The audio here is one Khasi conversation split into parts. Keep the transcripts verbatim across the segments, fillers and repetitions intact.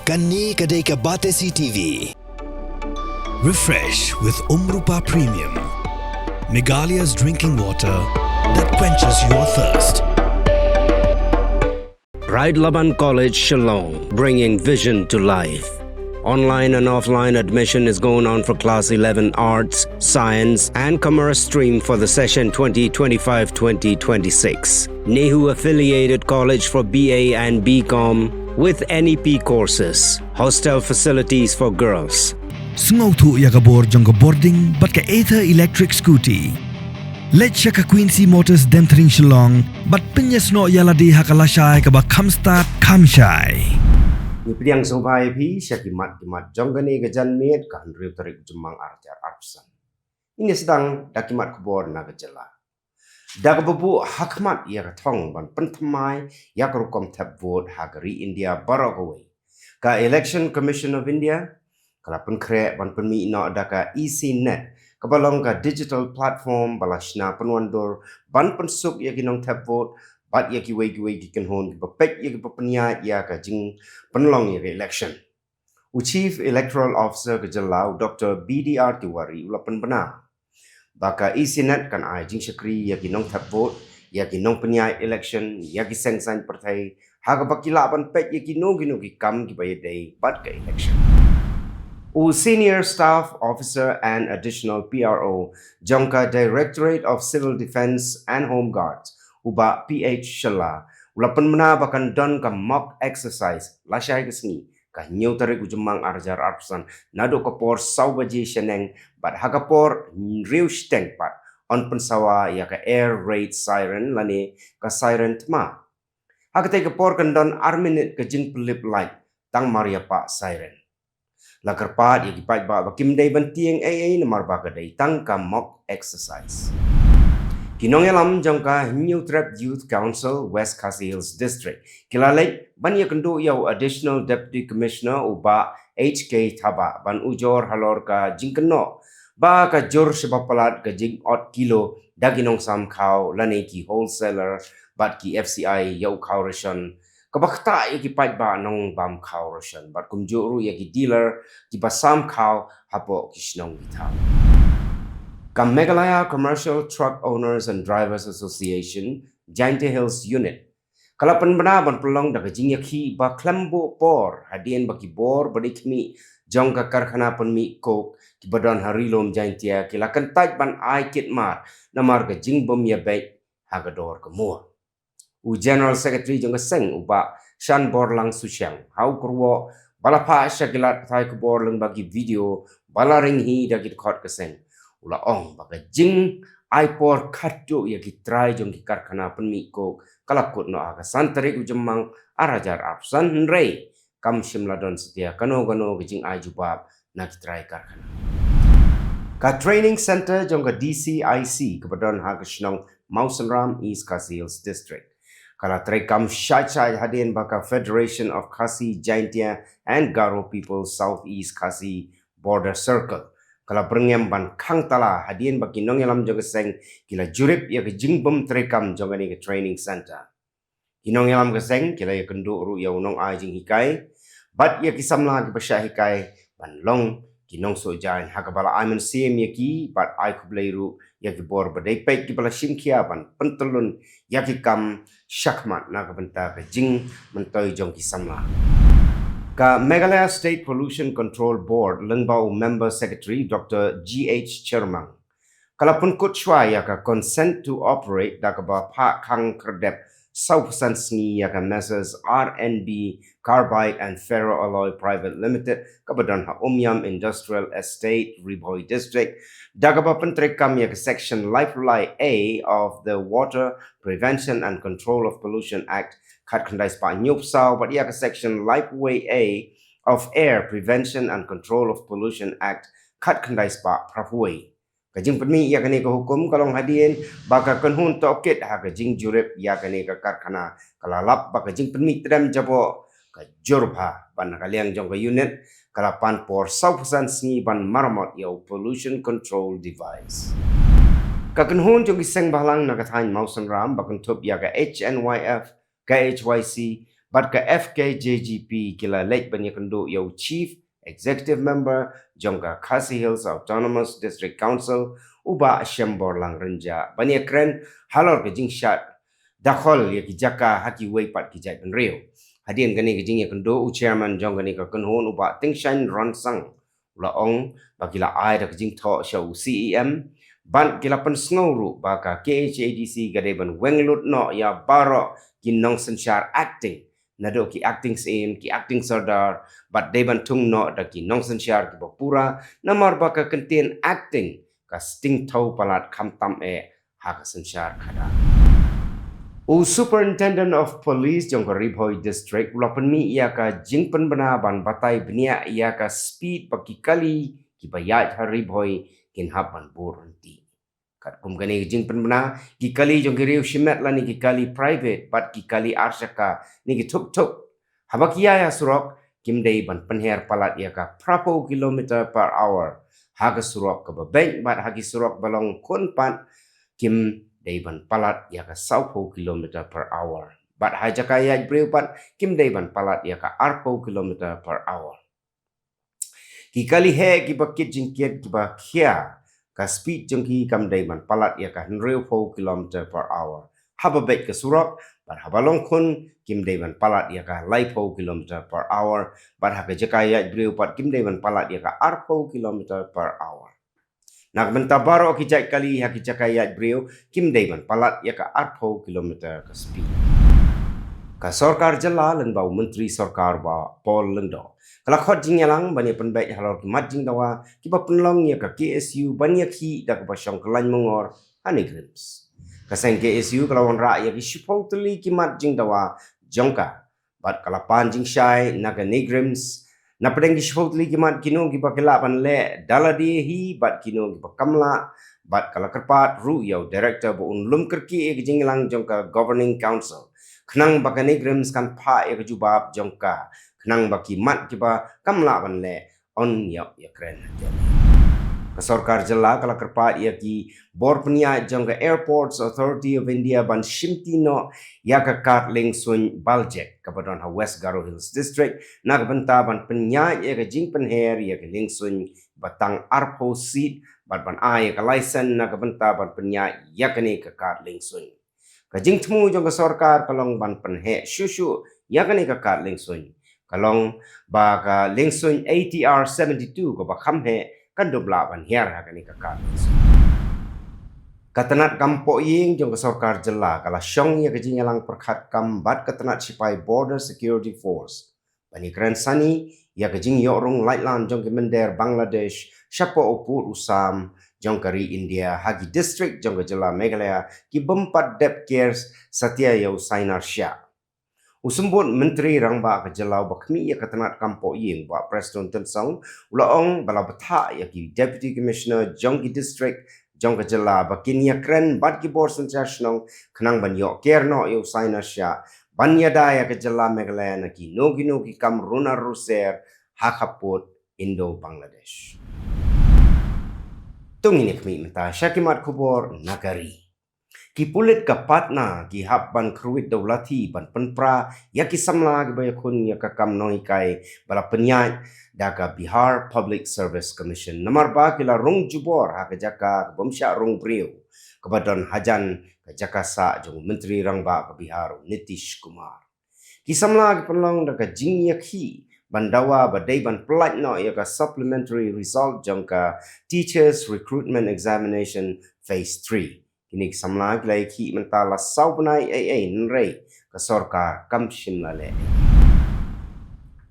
Kane ka dei ka Batesi T V. Refresh with Umrupa Premium, Meghalaya's drinking water that quenches your thirst. Ride Laban College, Shillong, bringing vision to life. Online and offline admission is going on for class eleven Arts, Science, and Commerce stream for the session twenty twenty-five twenty twenty-six. NEHU affiliated college for B A and B Com with N E P courses. Hostel facilities for girls. Sngewthuh ïa ka bor jong ka Bording bad ka Ather electric scooty. Leit sha ka Quincy Motors Demthring Shillong bad pynïasnoh ïa lade ha ka lashai kaba kham stad kham shai. Ngi pdiang sngewbha ïa phi sha ki mat ki mat jong kane ka janmiet ka hynriew tarik u Jymmang arhajar arphew san. Ngin ïa sdang da ki mat khubor na ka jylla. Da kaba buh ha khmat ïa ka thong ban pynthymmai ïa ka rukom thep vote ha ka ri India baroh kawei, ka Election Commission of India ka la pynkhreh ban pynmih noh da ka ECNET, kaba long ka digital platform ba la shna pynwandur ban pynsuk ïa ki nongthep vote bad ïa kiwei kiwei ki kynhun kiba peit ïa kiba pynïaid ïa ka jingpynlong ïa ka election. U Chief Electoral Officer ka jylla, u Doctor B D R Tiwari, u la pynbna ba ka ECNET kan ai jingshakri ïa ki nongthep vote, ïa ki nongpynïaid election, ïa ki seng saiñ pyrthei, ha kaba ki lah ban peit ïa kino kino ki kam kiba ïadei bad ka election. U Senior Staff Officer and Additional P R O jong ka Directorate of Civil Defence and Home Guards, u Bah P H Shylla, u la pynbna ba kan don ka mock exercise lashai ka sngi, ka hynñiew tarik u Jymmang arhajar arphew san, naduh ka por saw baje shaneng bad ha ka por hynriew shiteng pat, yn pynsawa ïa ka air raid siren lane ka siren thma. Ha katei ka por kan don ar minit ka jingpynlip light tang mar ïapah siren. La kyrpad ïa ki paidbah ba kim dei ban tieng ei ei namar ba ka dei tang ka mock exercise. Ki nongïalam jong ka Hynñiewtrep Youth Council West Khasi Hills District ki la leit ban ïakynduh ïa u Additional Deputy Commissioner u Bah H K Thabah ban ujor halor ka jingkynnoh ba ka jur shaba palat ka jingot kilo da ki nongsam khaw lane ki wholesaler bad ki F C I ïa u khaw ration, kaba ktah ïa ki paidbah nongbam khaw ration bad kumjuh ruh ïa ki dealer kiba sam khaw hapoh ki shnong ki thaw. Ka Meghalaya Commercial Truck Owners and Drivers Association Jaintia Hills Unit ka la pynbna ban pynlong da ka jingïakhih ba khlem buh por hadien ba ki bor ba dei khmih jong ka karkhana pynmih coke kiba don ha Ri Lum Jaintia ki la kyntait ban ai kit mar namar ka jingbym ïabeit ha ka dor ka mur. U General Secretary jong ka seng u Bah Shanborlang Sushiang ha u kyrwoh ba la phah sha ki lad pathai khubor lyngba ki video ba la ring hi da ki dkhot ka seng, u la ong ba ka jingai por khatduh ïa ki trai jong ki karkhana pynmih coke ka la kut noh ha ka san tarik u Jymmang arhajar arphew san, hynrei kam shym la don satia kano kano ka jingai jubab na ki trai karkhana. Ka training center jong ka D C I C kaba don ha ka shnong Mawsynram, East Khasi Hills District, ka la treikam shai shai hadien ba ka Federation of Khasi Jaintia and Garo People South East Khasi Border Circle ka la byrngem ban khang tala hadien ba ki nongïalam jong ka seng ki la jurip ïa ka jingbym treikam jong kane ka training center. Ki nongïalam ka seng ki la ïakynduh ruh ïa u nongai jinghikai bad ïa ki samla kiba shah hikai ban long ki nongsuh jaiñ, ha kaba la ai mynsiem ïa ki bad ai khublei ruh ïa ki bor ba dei peit kiba la shim khia ban pyntyllun ïa ki kam shakhmat na ka bynta ka jingmyntoi jong ki samla. Ka Meghalaya State Pollution Control Board lyngba u Member Secretary Doctor G H Chyrmang ka la pynkut shuwa ïa ka consent to operate da kaba phah khang khyrdep sawphew san sngi ïa ka Messrs R N B Carbide and Ferroalloy Private Limited kaba don ha Umiam Industrial Estate, Ri Bhoi District, da kaba pyntreikam ïa ka Section laiphew lai A of the Water Prevention and Control of Pollution Act khatkhyndai spah hynñiewphew saw bad ïa ka Section laiphew wei A of Air Prevention and Control of Pollution Act khatkhyndai spah phraphew wei. Ka jingpynmih ïa kane ka hukum ka long hadien ba ka kynhun tohkit ha ka jingjurip ïa kane ka karkhana ka la lap ba ka jingpynmih tdem jaboh ka jur bha, bad na ka liang jong ka unit ka la pan por sawphew san sngi ban maramot ïa u pollution control device. Ka kynhun jong ki seng bhalang na ka thaiñ Mawsynram ba kynthup ïa ka H N Y F, ka H Y C Bad ka F K J G P ki la leit ban ïakynduh ïa u Chief Executive Member jong ka Khasi Hills Autonomous District Council, u Bah Shemborlang Rynjah, ban ïakren halor ka jingshad dakhol ïa ki jaka ha kiwei pat ki jaitbynriew. Hadien kane ka jingïakynduh, u Chairman jong kane ka kynhun, u Bah Tingshan Ronsang, u la ong ba ki la ai da ka jingthoh sha u C E M, bad ki la pynsngew ruh ba ka K H A D C ka dei ban weng lut noh ïa baroh ki nongsynshar acting, naduh ki acting syiem, ki acting sordar, bad dei ban thung noh da ki nongsynshar kiba pura, namar ba ka kyntien acting ka sting thaw palat khamtam eh ha ka synshar khadar. U Superintendent of Police jong ka Ri Bhoi District u la pynmih ïa ka jingpynbna ban batai bniah ïa ka speed ba ki kali kiba ïaid ha Ri Bhoi kin hap ban bud ryntih. Katkum kane ka jingpynbna, ki kali jong ki riew shimet lane ki kali private bad ki kali arshaka ne ki thuk thuk, haba ki ïaid ha surok, kim dei ban pynher palat ïa ka phra phew kilometer per hour ha ka surok kaba beit, bad ha ki surok ba long khun pat kim dei ban palat ïa ka saw phew kilometer per hour, bad ha jaka ïaid briew pat kim dei ban palat ïa ka ar phew kilometer per hour. Ki kali heh kiba kit jingkit kiba khia, ka speed jong ki kam dei ban palat ïa ka hynriew phew kilometer per hour haba beit ka surok, bad haba long khun kim dei ban palat ïa ka lai phew kilometer per hour, bad ha ka jaka ïaid briew pat kim dei ban palat ïa ka ar phew kilometer per hour. Na ka bynta baroh ki jait kali ha ki jaka ïaid briew kim dei ban palat ïa ka ar phew kilometer ka speed. Ka sorkar jylla lyngba u Myntri Sorkar Bah Paul Lyngdoh ka la khot jingïalang ban ïa pynbeit halor ki mat jingdawa kiba pynlong ïa ka K S U ban ïakhih da kaba shong kyllaiñ mongor ha NEIGRIHMS. Ka seng K S U ka la wanrah ïa ki shiphew tylli ki mat jingdawa jong ka, bad ka la pan jingshai na ka NEIGRIHMS na pdeng ki shiphew tylli ki mat, kino kiba ki lah ban leh da lade hi bad kino kiba kam lah, bad ka la kyrpad ruh ïa u director ba un lum kyrkieh ïa ka jingïalang jong ka Governing Council, khnang ba ka NEIGRIHMS kan phah ïa ka jubab jong ka, khnang ba ki mat kiba kam lah ban leh yn ïoh ïakren ha Delhi. Ka sorkar jylla ka la kyrpad ïa ki bor pynïaid jong ka Airports Authority of India ban shimti noh ïa ka kad liengsuiñ BALJEC kaba don ha West Garo Hills District, na ka bynta ban pynïaid ïa ka jingpynher ïa ka liengsuiñ ba tang ar phew seat, bad ban ai ïa ka license na ka bynta ban pynïaid ïa kane ka kad liengsuiñ. Ka jingthmu jong ka sorkar ka long ban pynheh shuh shuh ïa kane ka kad liengsuiñ. Ka long ba ka liengsuiñ A T R seventy-two kaba kham heh kan dup lah ban hiar ha kane ka kad liengsuiñ. Ka tnat kam pohïing jong ka sorkar jylla ka la shong ïa ka jingïalang pyrkhat kam bad ka tnat shipai Border Security Force ban ïakren sani ïa ka jingïoh rung laitlan jong ki mynder Bangladesh shapoh u pud u sam jong ka ri India ha ki district jong ka jylla Meghalaya ki bym pat dep ker satia ïa u sainar shiah. U Symbud Myntri Rangbah ka jylla uba khmih ïa ka tnat kam pohïing, Bah Prestone Tynsong, u la ong ba la bthah ïa ki Deputy Commissioner jong ki district jong ka jylla ba kin ïakren bad ki bor synshar shnong khnang ban ïoh ker noh ïa u sainar shiah ban ïada ïa ka jylla Meghalaya na kino kino ki kam runar ruser ha ka pud Indo-Bangladesh. To ngin ïa khmih mynta sha ki mat khubor na ka ri. Ki pulit ka Patna ki hap ban kyrwit da u lathi ban pynpra ïa ki samla kiba ïakhun ïa ka kam nonghikai ba la pynïaid da ka Bihar Public Service Commission namar ba ki la rung jubor ha ka jaka ka bym shah rung briew kaba don hajan ka jaka sah jong u Myntri Rangbah ka Bihar, u Nitish Kumar. Ki samla ki pynlong da ka jingïakhih ban dawa ba dei ban pyllait noh ïa ka supplementary result jong ka Teachers Recruitment Examination Phase three. Kine ki samla ki la ïakhih mynta la saw bnai ei ei, hynrei ka sorkar kam shym la leh.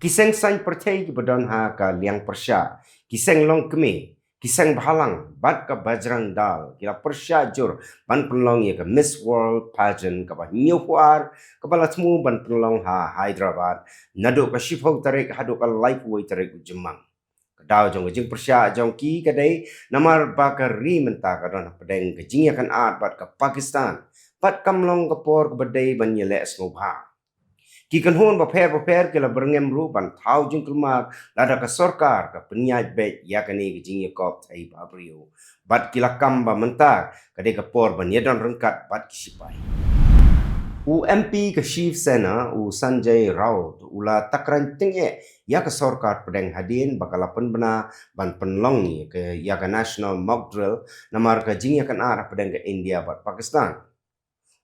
Ki seng saiñ pyrthei kiba don ha ka liang pyrshah, ki seng longkmie, ki seng bhalang bad ka Bajrang Dal ki la pyrshah jur ban pynlong ïa ka Miss World Pageant kaba hynñiewphew ar kaba la thmu ban pynlong ha Hyderabad naduh ka shiphew tarik haduh ka laiphew wei tarik u Jymmang. Ka daw jong ka jingpyrshah jong ki ka dei namar ba ka ri mynta ka don hapdeng ka jingïakynad bad ka Pakistan, bad kam long ka por kaba dei ban ïaleh sngewbha. Ki kynhun bapher bapher ki la byrngem ruh ban thaw jingkulmar lada ka sorkar ka pynïaid beit ïa kane ka jingïakop thei bhabriew, bad ki la kam ba mynta ka dei ka por ban ïadon ryngkat bad ki sipai. U M P ka Shiv Sena, u Sanjay Raut, u la takran tyngeh ïa ka sorkar pdeng hadien ba ka la pynbna ban pynlong ïa ka, ïa ka National Mock Drill, namar ka jingïakynad hapdeng ka India bad Pakistan.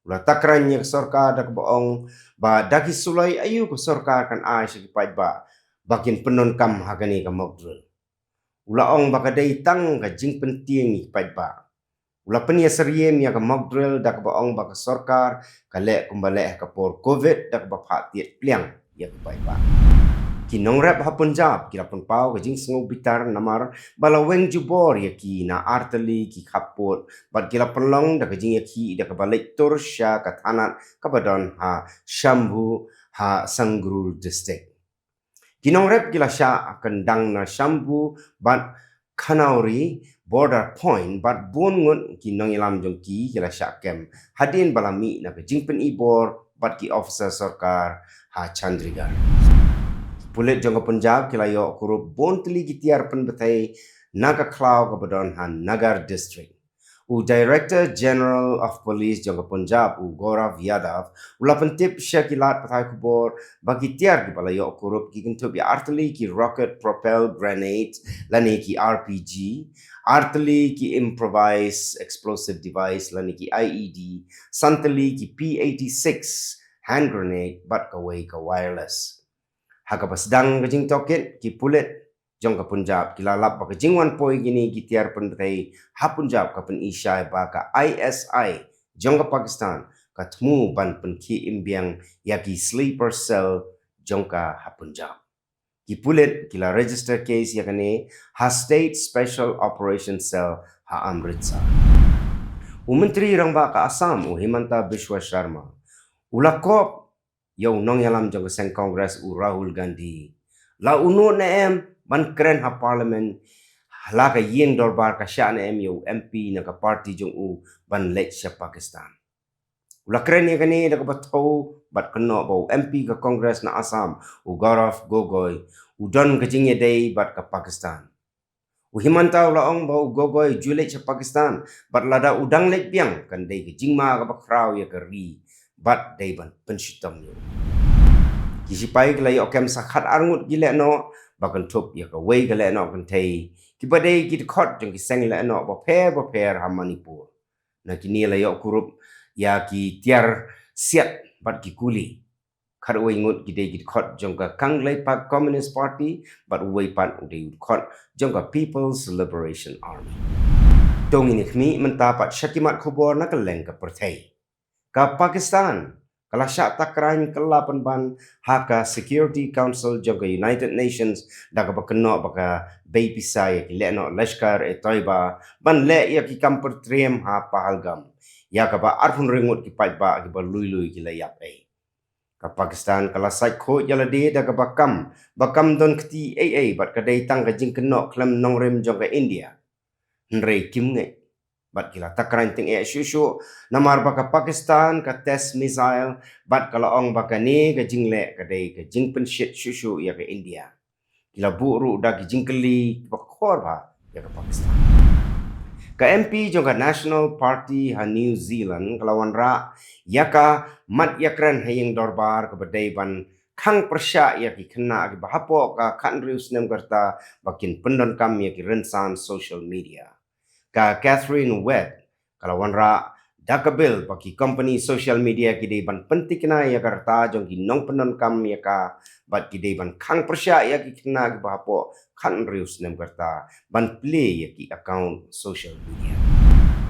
U la takran ïa ka sorkar da kaba ong ba da ki suloi aïu ka sorkar kan ai sha ki paidbah ba kin pyndonkam ha kane ka mock drill. U la ong ba ka dei tang ka jingpyntieng ïa ki paidbah. U la pynïasyriem ïa ka mock drill da kaba ong ba ka sorkar ka leh kumba leh ha ka por Covid da kaba phah tied pliang ïa ki paidbah. Ki nongrep ha Punjab ki la pynpaw ka jingsngewbitar namar ba la weng jubor ïa ki na artylli ki khappud bad ki la pynlong da ka jingïakhih da kaba leit tur sha ka thanat kaba don ha Shambhu ha Sangrur District. Ki nongrep ki la shah kyndang na Shambhu bad Khanauri border point bad bun ngut ki nongïalam jong ki ki la shah kem hadien ba la mih na ka jingpyni bor bad ki officer sorkar ha Chandigarh. Pulit jong ka Punjab ki la ïoh kurup bun tylli ki tiar pynbthei na ka khlaw kaba don ha Nagar District. U Director General of Police jong ka Punjab, u Gaurav Yadav, u la pyntip sha ki lad pathai khubor ba ki tiar kiba la ïoh kurup ki kynthup ïa artylli ki rocket propelled grenade lane ki R P G, artylli ki improvised explosive device lane ki I E D, santylli ki P eighty-six hand grenade bad kawei ka wireless. Ha kaba sdang ka jingtohkit, ki pulit jong ka Punjab ki la lap ba ka jingwan poi kine ki tiar pynbthei ha Punjab ka pyni shai ba ka I S I jong ka Pakistan ka thmu ban pynkhih im biang ïa ki sleeper cell jong ka ha Punjab. Ki pulit ki la register case ïa kane ha State Special Operation Cell ha Amritsar. U Myntri Rangbah ka Assam, u Himanta Biswa Sharma, u la kop ïa u nongïalam jong ka seng Congress, u Rahul Gandhi. La u nud ne em ban kren ha Parliament, la ka ïing dorbar ka shah ne em ïa u M P na ka party jong u ban leit sha Pakistan. U la kren ïa kane da kaba thew bad kynnoh ba u M P ka Congress na Assam, u Gaurav Gogoi, u don ka jingïadei bad ka Pakistan. U Himanta u la ong ba u Gogoi u ju leit sha Pakistan bad lada u dang leit biang kan dei ka jingma kaba khraw ïa ka ri bad dei ban pynshitom ïa u. Ki sipai ki la ïoh kem sa khat ar ngut ki lehnoh ba kynthup ïa kawei ka lehnoh kynthei, kiba dei ki dkhot jong ki seng lehnoh bapher bapher ha Manipur. Na kine la ïoh kurup ïa ki tiar siat bad ki kuli. Khatwei ngut ki dei ki dkhot jong ka Kangleipak Communist Party bad uwei pat u dei u dkhot jong ka People's Liberation Army. To ngin ïa khmih mynta pat sha ki mat khubor na kylleng ka pyrthei. Ka Pakistan ka la shah takran kylla pynban ha ka Security Council jong ka United Nations da kaba kynnoh ba ka bei pisa ïa ki lehnoh Lashkar-e-Toiba ban leh ïa ki kam pyrthriem ha Pahalgam, ïa kaba arphew hynriew ngut ki paidbah kiba lui lui ki la ïap ei. Ka Pakistan ka la sait khuid ïa lade da kaba kam ba kam don kti ei ei bad ka dei tang ka jingkynnoh khlem nongrim jong ka India. Hynrei kim ngeit bad ki la takran tyngeh shuh shuh namar ba ka Pakistan ka test missile bad ka la ong ba kane ka jingleh ka dei ka jingpynshit shuh shuh ïa ka India. Ki la buh ruh da ki jingkylli kiba khor bha ïa ka Pakistan. Ka M P jong ka National Party ha New Zealand ka la wanrah ïa ka mat ïakren ha ïing dorbar kaba dei ban khang pyrshah ïa ki khynnah kiba hapoh ka khathynriew snem ka rta ba kin pyndonkam ïa ki rynsan social media. Ka Catherine Webb ka la wanrah da ka bill ba ki company social media ki dei ban pynthikna ïa ka rta jong ki nongpyndonkam ïa ka bad ki dei ban khang pyrshah ïa ki khynnah kiba hapoh khathynriew snem ka rta ban plie ïa ki account social media.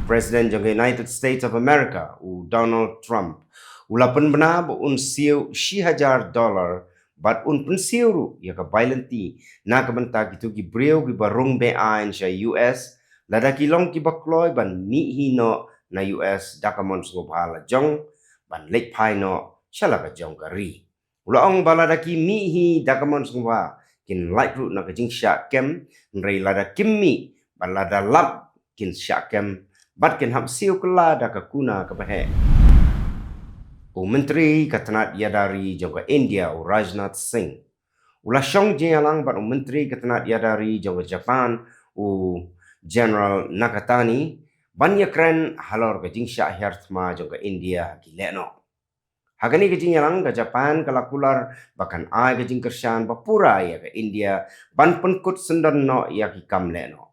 President jong ka United States of America, u Donald Trump, u la pynbna ba un siew shi hajar dollar bad un pynsiew ruh ïa ka bailynti na ka bynta kito ki briew kiba rung beaiñ sha U S, lada ki long kiba kloi ban mih hi noh na U S da ka mon sngewbha la jong ban leit phai noh sha la ka jong ka ri. U la ong ba lada ki mih hi da ka mon sngewbha kin lait ruh na ka jingshah kem, hynrei lada kim mih bad lada lap kin shah kem bad kin hap siew kylla da ka kuna kaba heh. U Myntri ka tnat ïada ri jong ka India, u Rajnath Singh, u la shong jingïalang bad u Myntri ka tnat ïada ri jong ka Japan, u General Nakatani, ban ïakren halor ka jingshah hiar thma jong ka India ha ki lehnoh. Ha kane ka jingïalang, ka Japan ka la kular ba kan ai ka jingkyrshan ba pura ïa ka India ban pynkut syndon noh ïa ki kam leh noh.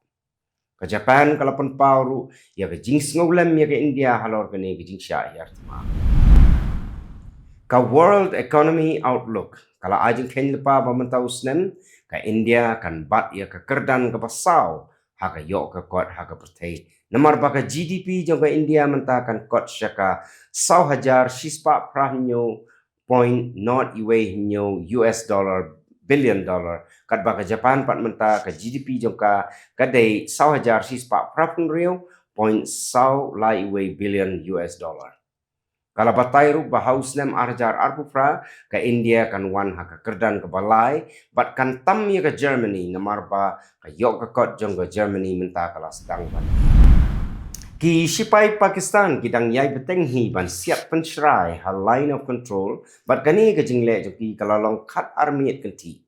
Ka Japan ka la pynpaw ruh ïa ka jingsngewlem ïa ka India halor kane ka jingshah hiar thma. Ka World Economy Outlook ka la ai jingkheiñ lypa ba mynta u snem ka India kan bat ïa ka kyrdan kaba saw ha ka ïoh ka kot ha ka pyrthei. Namar ba ka G D P jong ka India mynta kan kot sha ka saw hajar shispah phra hynñiew point not iwei hynñiew U S dollar, billion dollar. Katba ka Japan pat mynta ka G D P jong ka ka dei saw hajar shispah phra phew hynriew point saw lai iwei billion U S dollar. Ka la batai ruh ba ha u snem ar hajar arphew phra ka India kan wan ha ka kyrdan kaba lai bad kan tam ïa ka Germany, namar ba ka ïoh ka kot jong ka Germany mynta ka la sdang ban. Ki shipai Pakistan ki dang ïai bteng hi ban siat pynshrai ha Line of Control, bad kane ka jingleh jong ki ka la long khat ar miet kynthih.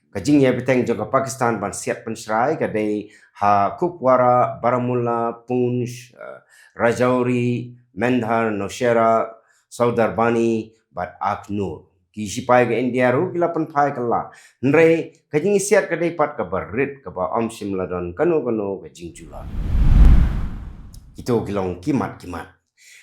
Ka jingïai bteng jong ka Pakistan ban siat pynshrai ka dei ha Kupwara, Baramulla, Poonch, eh, Rajouri, Mendhar, Nowshera, Sawdarbani bad Akhnoor. Ki shipai ka India ruh ki la pynphai kylla. Hynrei ka jingsiat ka dei pat kaba rit, kaba ym shym la don kano kano ka jingjula. Kito ki long ki mat ki mat.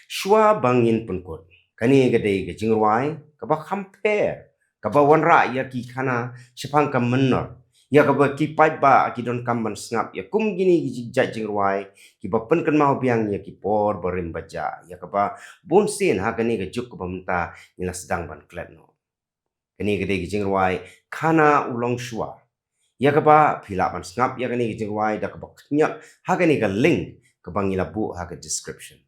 Shuwa ba ngin pynkut, kane ka dei ka jingrwai kaba kham pher, kaba wanrah ïa ki khana shaphang ka mynnor, ïa kaba ki paidbah ki donkam ban sngap ïa kum kine ki jait jingrwai kiba pynkynmaw biang ïa ki por barim bajah, ïa kaba bunsien ha kane ka juk kaba mynta ngi la sdang ban klet noh. Kane ka dei ka jingrwai Khana U Longshuwa. Ïa kaba phi lah ban sngap ïa kane ka jingrwai da kaba khñiot ha kane ka link kaba ngi la buh ha ka description.